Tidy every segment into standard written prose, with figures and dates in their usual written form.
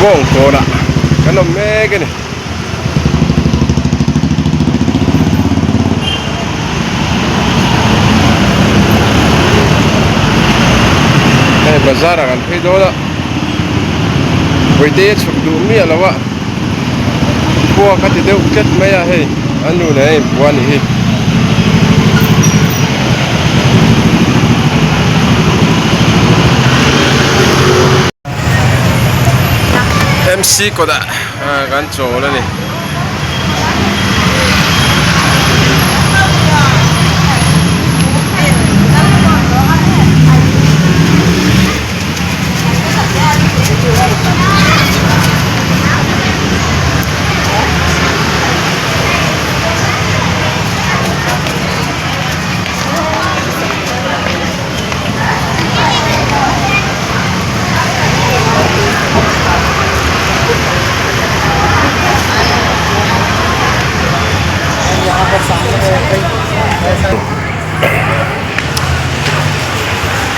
Bawng kawnah kan awm mek a ni. Hei bazar ah kan phei dawn a Bawihte a chhuk duh miah lo a khua ka ti deuh tlat mai a hei a nu nen a inpua a nih hi. MC kawtah kan chawl a ni.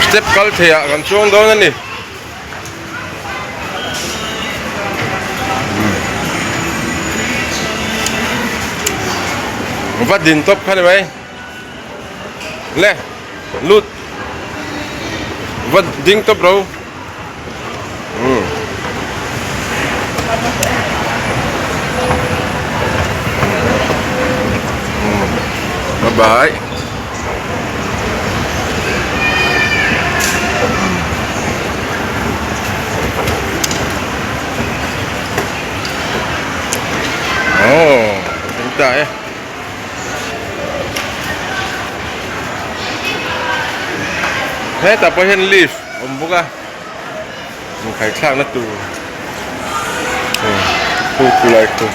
Step kal thei ah kan chuang dawn a ni. Va din tawp kha ni mai. Le lut va ding tawp ro umm bye bye. Oh thleng ta e. Hetah pawh hian lift a awm bawk a inkhaihthlakna tur khu khu lai khu.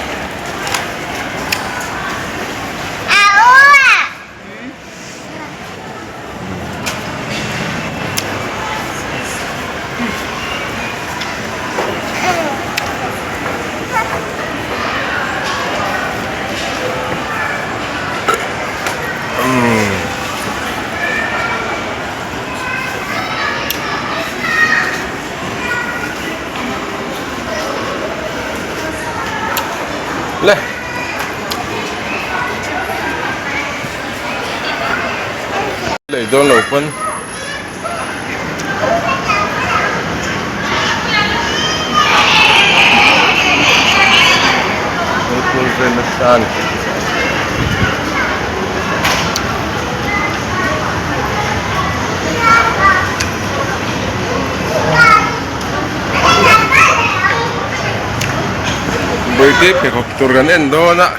Le. Lei dawn lo pawn. Kawlkawl vel nasa a ni. Bawihte pheikhawk tur kan en dawn a.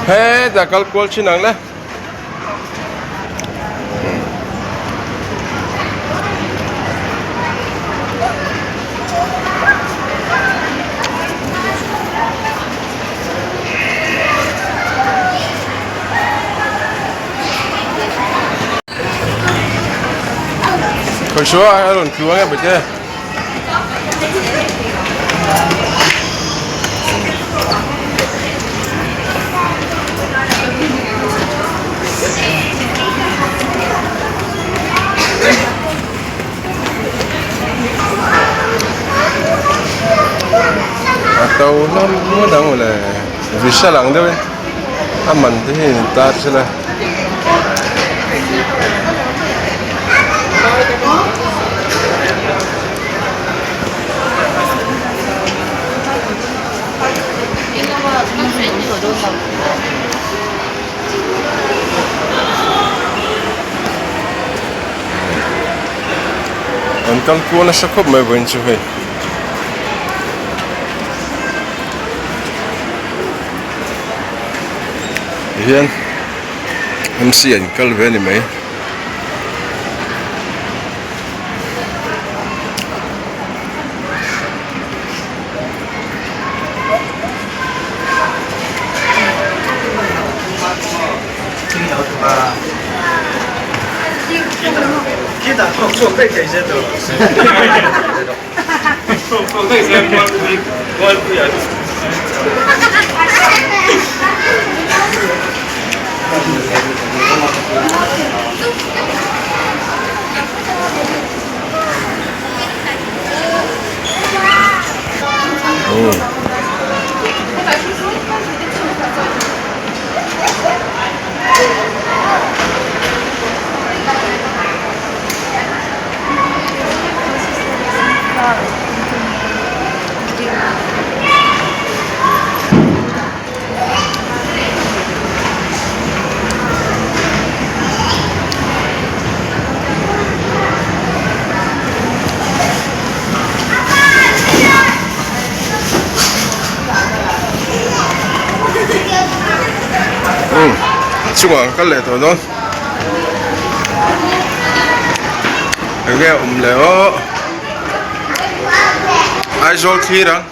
Hetah kal kual thin ang le. Khawihsuah a rawn tlu ang e bawihte. A to hlawm ngawt ang mawle vishal ang deuh in a man te hi in tar sela. An kal kual nasa khawp mai vawiin chu hei. Tihian. MC an kal ve a ni mai. Chungah an kal leh tawh dawn. Enge a awm leh aw. Aizawl thlir ang.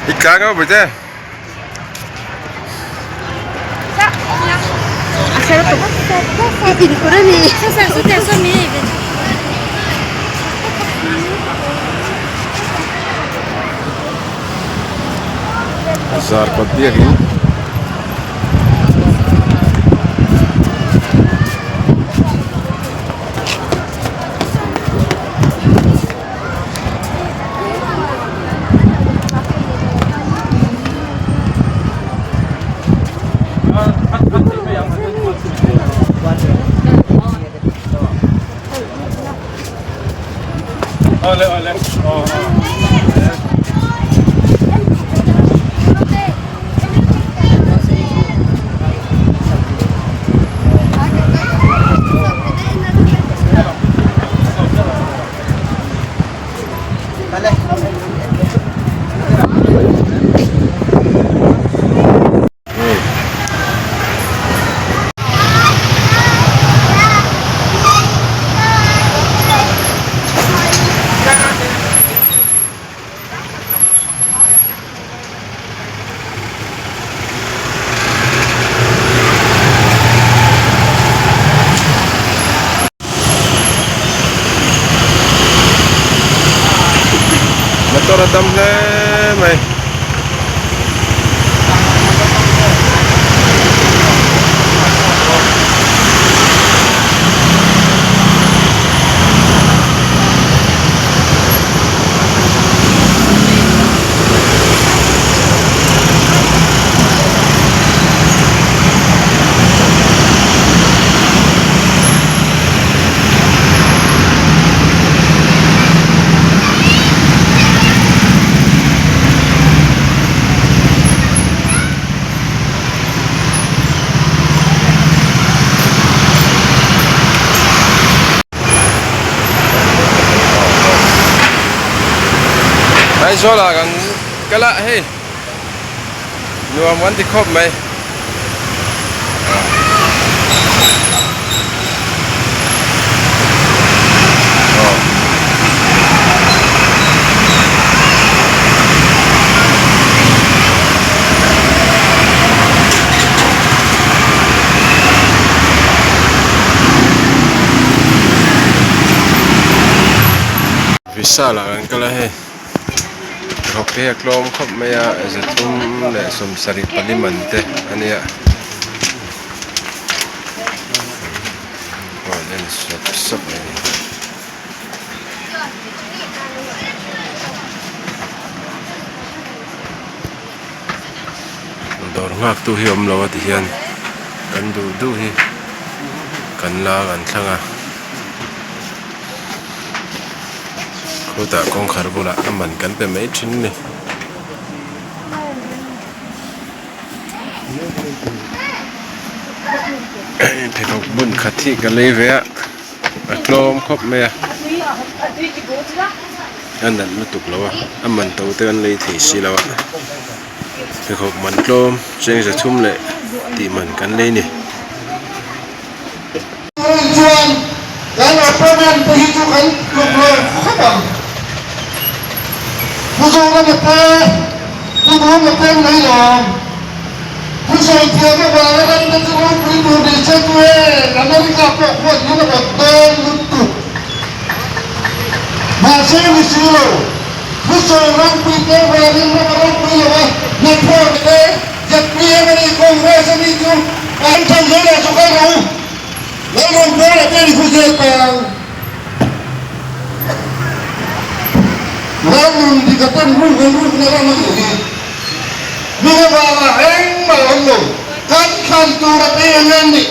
I tlang a bute. Zarkawt biakin. Motor a tam hle mai. Aizawl ah kan kal a hei nuam kan ti khawp mai. Vishal ah kan kal a hei thawk te hi a tlawm khawp mai a zathum leh sawmsarih pali man te a nia rawn en sawp sawp mai a ni. Dawr nghak tu hi a awm lo a ti hian kan duh duh hi. Kan la a kan thlang a khutah kawngkhar bulah a man kan pe mai thin a ni. Pheikhawk bun khat hi ka lei ve a a tlawm khawp mai a a nalh lutuk lo a a man to te kan lei thei si lo a pheikhawk man tlawm cheng za thum leh tih man kan lei a ni. Chuan kan opponent te hi chu kan tluk lo khawp ang. Pu Zorama te, Pu Duhama te an nei lawm. Pu Sawithiam avanga ram te chu ropui tur ni che chu e, America pawh khuan min rawt dawn lutuk. Mahse ni si lo, Pu Sawi ropui te avangin ram a ropui lo a, hnathawk te, ZPM a ni, Congress a ni chu an tho zel ah chu kal rawh u. Lalrawngbawla te ni khuzel peng. Lalnun dik a ten ruk an rukna ram a nih hi. Hming avanga engmah a awm lo. Kan thlan tur a pe eng em ni?